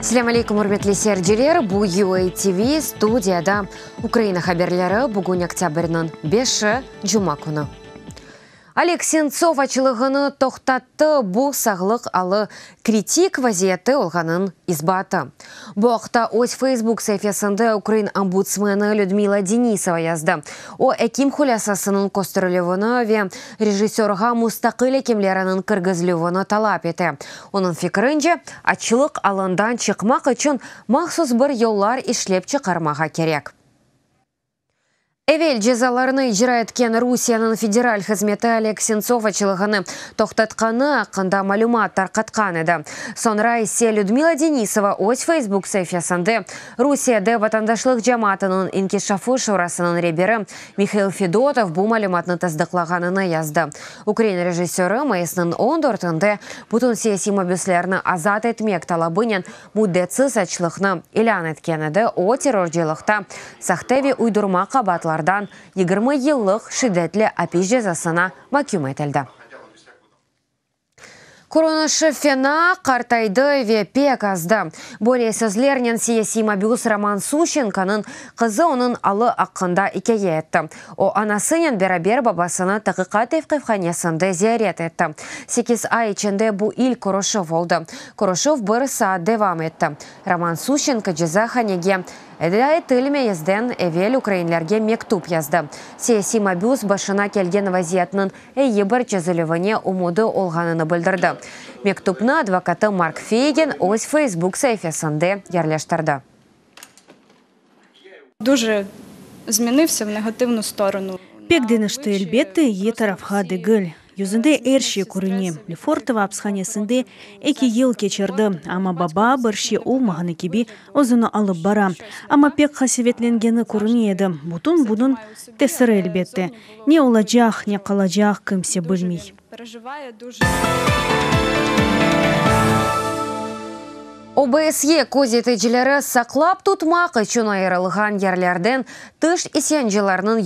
Selâm aleykum, ürmetli seyirciler! Bu UA TV, studiyada Ukraina haberleri, bugün oktâbrniñ beşi, cuma künü. Oleg Sentsov açlığını toqtattı, bu sağlıq alı kritik vaziyette olğanınıñ isbatı. Bu aqta öz Facebook saifesinde ukrain ombudsmeni Lüdmila Denisova yazdı. O, ekim hulâsasınıñ kösterilüvini ve rejissörğa mustaqil ekimleriniñ kirgizilüvini talap ete. Onıñ fikirince, açlıq alından çıqmaq içün mahsus bir yollar işlep çıqarmağa kerek. Evel cezalarnı icra etken Rusiyeniñ Federal hızmeti Oleg Sentsov açlığını toqtatqanı aqqında malümat tarqatqan edi. Soñra ise Lüdmila Denisova öz Facebook saifesinde Rusiyede vatandaşlıq cemaatınıñ inkişafı şurasınıñ reberi Mihail Fedotov bu malümatnı tasdıqlağanını yazdı. Ukrain rejissörı mayısnıñ on dörtünde bütün siyasiy mabüslerni azat etmek talabınen müddetsiz açlıqnı ilân etken edi, o, terrorcılıqta sahte ve uydurma qabaatlardan 20 yıllıq şiddetli apis cezasına maküm etildi. Körünişi fena, qartaydı ve pek azdı. Böyle sözlernen siyasiy mabüs Roman Suşçenkonıñ qızı onıñ alı aqqında ikâye etti. O, anasınen beraber babasını taqiqat tevqifhanesinde ziyaret etti. Sekiz ay içinde bu ilk körüşüv oldı. Körüşüv bir saat devam etti. Roman Suşçenko cezahanege eda etilmezden evel ukrainlerge mektüp yazdı. Siyasiy mabüs başına kelgen vaziyetniñ eyi bir çezilüvine ümüdi olğanını bildirdi. Mektüpni advokatı Mark Feygin öz Facebook saifesinde yerleştirdi. Дуже zminivsâ v negativnu storonu. Pek deñişti, elbette, eyi tarafqa degil. Yüzünde er şey körüne. Lefortovo apishanesinde eki yıl keçirdi, amma baba bir şey olmağanı kibi özüni alıp bara. Amma pek qasevetlengeni körüne edi. Bütün bunıñ tesiri, elbette. Ne olacaq, ne qalacaq, kimse bilmey. OBSYE közeticileri saqlap tutmaq içün ayırılğan yerlerden tış isyancılarnıñ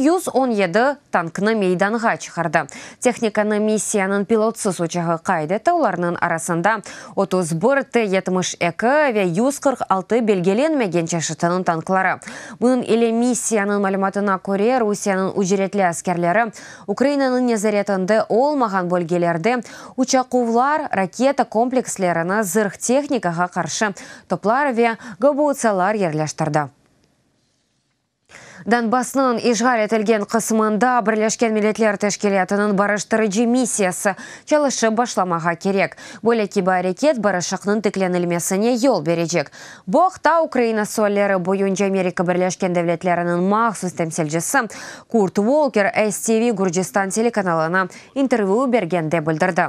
117 tanknı meydanğa çıqardı. Tehnikanı missiyanıñ pilotsız uçağı qayd etti, olarnıñ arasında 31 T-72 ve 146 belgilenmegen çeşitiniñ tankları. Bunıñ ile missiyanıñ malümatına köre, Rusiyeniñ ücretli askerleri Ukrainanıñ nezaretinde olmağan bölgelerde uçaquvlar, raketa komplekslerini, zırh tehnikağa qarşı toplar ve gaubitsalar yerleştirdi. Donbassnıñ işğal etilgen qısmında Birleşken Milletler Teşkilâtınıñ barıştırıcı missiyası çalışıp başlamağa kerek. Böyle kibi areket barışıqnıñ tiklenilmesine yol berecek. Bu aqta Ukraina sualleri boyunca Amerika Birleşken Devletleriniñ mahsus temsilcisi Kurt Volker STV Gürcistan telekanalına intervyü bergende bildirdi.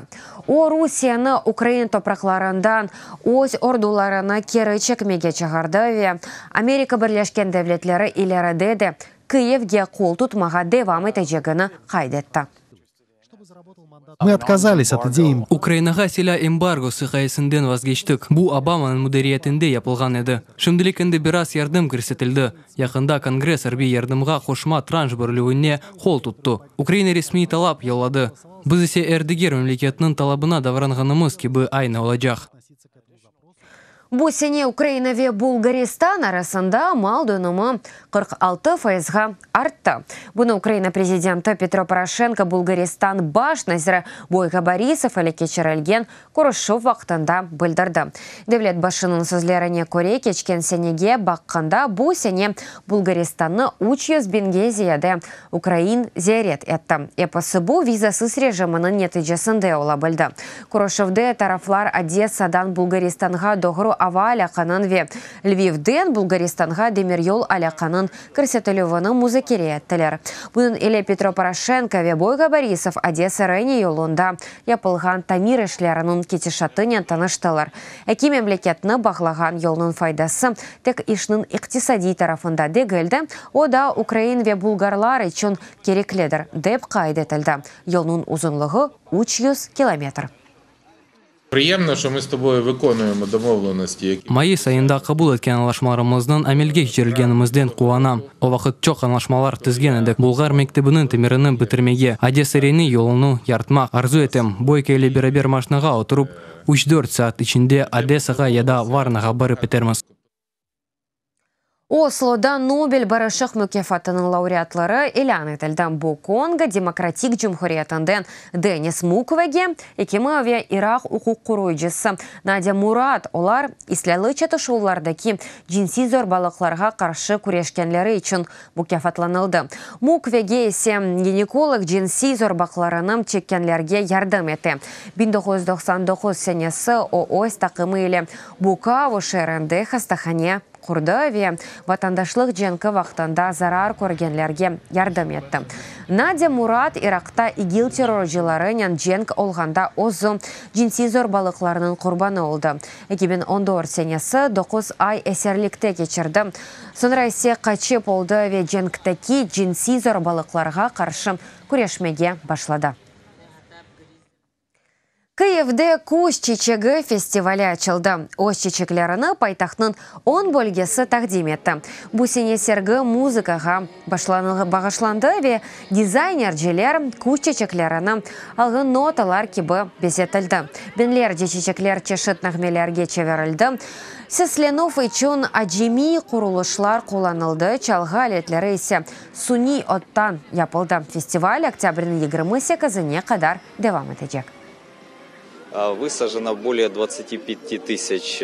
O, Rusiyeni Ukraina topraqlarından öz ordularını keri çekmege çağırdı ve Amerika Birleşken Devletleri ileride de Kıyivge qol tutmağa devam etecegini qayd etti. Мы отказались от идеи Ukrainağa silâ embargosı ğayesinden vazgeçtik. Bu Obamanıñ müdiriyetinde yapılğan edi. Şimdilik endi biraz yardım kirsetildi. Yaqında Kongress arbiy yardımğa qoşma tranş berilüvine qol tuttı. Ukraina resmiy talap yolladı. Biz ise er diger memleketniñ talabına davranğanımız kibi aynı olacaq. Bu sene Ukraina ve Bulğaristan arasında mal dönümi 46 fayızğa arttı. Bunı Ukraina prezidenti Petro Poroşenko Bulğaristan baş naziri Boyko Borisov ile keçirilgen körüşüv vaqtında bildirdi. Devlet başınıñ sözlerine köre, keçken senege baqqanda bu sene Bulğaristannı 300 biñge ziyade ukrain ziyaret etti. Episi bu vizasız rejiminiñ neticesinde ola bildi. Körüşüvde taraflar Odessadan Bulğaristanğa doğru ava alâqanıñ ve Lvivden Bulğaristanğa demiryol alâqanıñ kirsetilüvini muzakere ettiler. Bunıñ ile Petro Poroşenko ve Boyko Borisov Odessa-Reni yolunda yapılğan tamir işleriniñ ketişatınen tanıştılar. Eki memleketni bağlağan yolnıñ faydası tek işniñ iqtisadiy tarafında degil de, o da ukrain ve bulğarlar içün kereklidir, dep qayd etildi. Yolnıñ uzunlığı 300 kilometr. Приємно, що ми з тобою виконуємо домовленості, які Mayıs ayında qabul etken añlaşmalarımıznıñ amelge keçirilgenimizden quvanam. O vaqıt çoq añlaşmalar tizgen edik. Bulğar mektebiniñ tamirini bitirmege, Odessa-Reni yolunı yartmaq arzu etem. Boyko ile beraber maşinağa oturıp, Üç-dört saat içinde Odesağa ya da Varnağa barıp yetermiz. Osloda Nobel barışıq mukâfatınıñ laureatları ilân etildi. Bu Kongo Demokratik Cumhuriyetinden Denis Mukvege, ekimi ve İraq uquq qoruyıcısı Nadia Murad, olar islâlı çatışuvlardaki cinsiy zorbalıqlarğa qarşı küreşkenleri içün mukâfatlanıldı. Mukvege ise ginekolog cinsiy zorbaqlarını çekkenlerge yardım ete. 1999 senesi o öz taqımı ile Bukavu şeerinde hastahane qurdı ve vatandaşlıq cenki vaqtında zarar körgenlerge yardım etti. Nadia Murad İraqta İGİL terrorcılarınen cenk olğanda özü cinsiy zorbalıqlarnıñ qurbanı oldı. 2014 senesi doquz ay esirlikte keçirdi, soñra ise qaçıp oldı ve cenkteki cinsiy zorbalıqlarğa qarşı küreşmege başladı. Kıyivde Küz çiçegi festivali açıldı. Öz çiçeklerini paytahtnıñ on bölgesi taqdim etti. Bu sene sergi muzıkağa bağışlandı ve dizaynerciler küz çiçeklerini alğın notalar kibi bezetildi. Biñlerce çiçekler çeşit nağmelerge çevirildi. Seslenüv içün acemiy qurulışlar qullanıldı, çalğı aletleri ise suniy ottan yapıldı. Festival oktâbrniñ 28-ine qadar devam etecek. Vısajeno bolee dvadtsati pyati tısyaç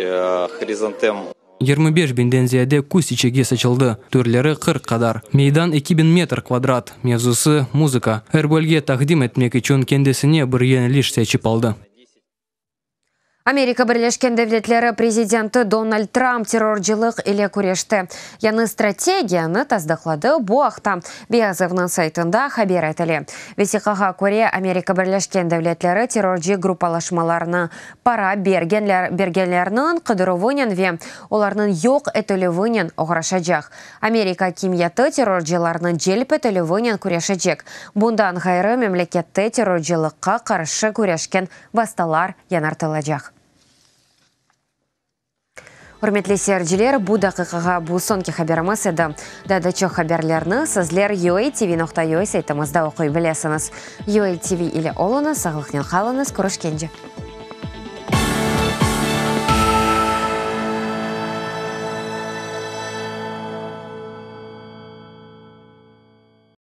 hrizantem. 25 biñden ziyade küz çiçegi saçıldı, türleri 40 qadar. Meydan 2000 metr kvadrat. Mevzusı, muzıka. Er bölge taqdim etmek içün kendisine bir yöneliş seçip aldı. Amerika Birleşken Devletleri prezidenti Donald Trump terrorcılıq ile küreşte yañı strategiyanı tasdıqladı. Bu aqta Beyaz evniñ saytında haber etile. Vesiqağa köre, Amerika Birleşken Devletleri terrorcı gruppalaşmalarına para bergenler bergenlerniñ qıdıruvınen ve olarnıñ yoq etilüvinen oğraşacaq. Amerika akimiyeti terrorcılarnıñ celp etilüvinen küreşecek. Bundan ğayrı, memlekette terrorcılıqqa qarşı küreşken vastalar yañartılacaq. Ürmetli seyirciler, bu daqiqağa bu soñki haberimiz edi. Daa da çoq haberlerni sizler uatv.ua saytımızda oquy bilesiñiz. UATV ile oluñız, sağlıqnen qalıñız, körüşkence.